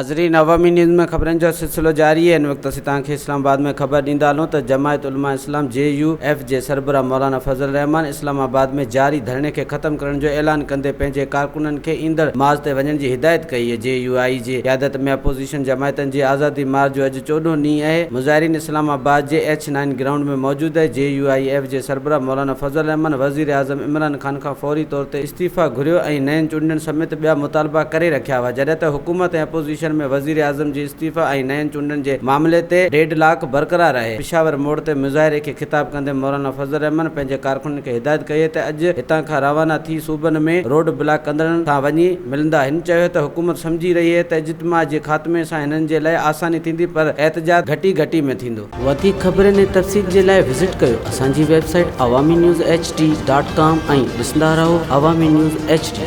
ناظرين عوامي نيوز ۾ خبرن جو سلسلو جاري آهي. هن وقت اسين توهان کي اسلام آباد ۾ خبر ڏيندا هلون ته جماعت علماء اسلام، جي يو ايف، جي سربراهه مولانا فضل الرحمان اسلام آباد ۾ جاري ڌرڻي کي ختم ڪرڻ جو اعلان ڪندي پنهنجي ڪارڪنن کي ايندڙ مارچ تي وڃڻ جي هدايت ڪئي آهي. جي يو آء جي قيادت ۾ اپوزيشن جماعتن جي آزادي مارچ جو اڄ چوڏهون ڏينهن آهي. مظاهرين اسلام آباد جي ايڇ نائن گرائونڊ ۾ موجود آهي. جي يو I F جي سربراهه مولانا فضل الرحمان وزيراعظم عمران خان کان فوري طور تي استعيفيٰ گهريو ۽ نين چونڊن سميت ٻيا مطالبا ڪري رکيا هئا جڏهن ته حڪومت ۽ اپوزيشن ۾ وزيراعظم جي استعيفيٰ ۽ نين چونڊن جي معاملي تي ڊيڊ لاڪ برقرار آهي. پشاور موڙ تي مظاهري کي خطاب ڪندي مولانا فضل الرحمان پنهنجي ڪارڪنن کي هدايت ڪئي ته اڄ هتان کان روانا ٿي صوبن ۾ روڊ بلاڪ ڪندڙن سان وڃي ملندا. هن چيو ته حڪومت سمجهي رهي آهي ته اجتماع جي خاتمي سان هنن جي لاء آساني ٿيندي پر احتجاج گهٽي گهٽي ۾ ٿيندو. وڌيڪ خبرن ۽ تفصيل جي لاء وزٽ ڪيو اسان جي website Awami news H D dot com ۽ ڏسندا رهو عوامي نيوز ايڇ ڊي.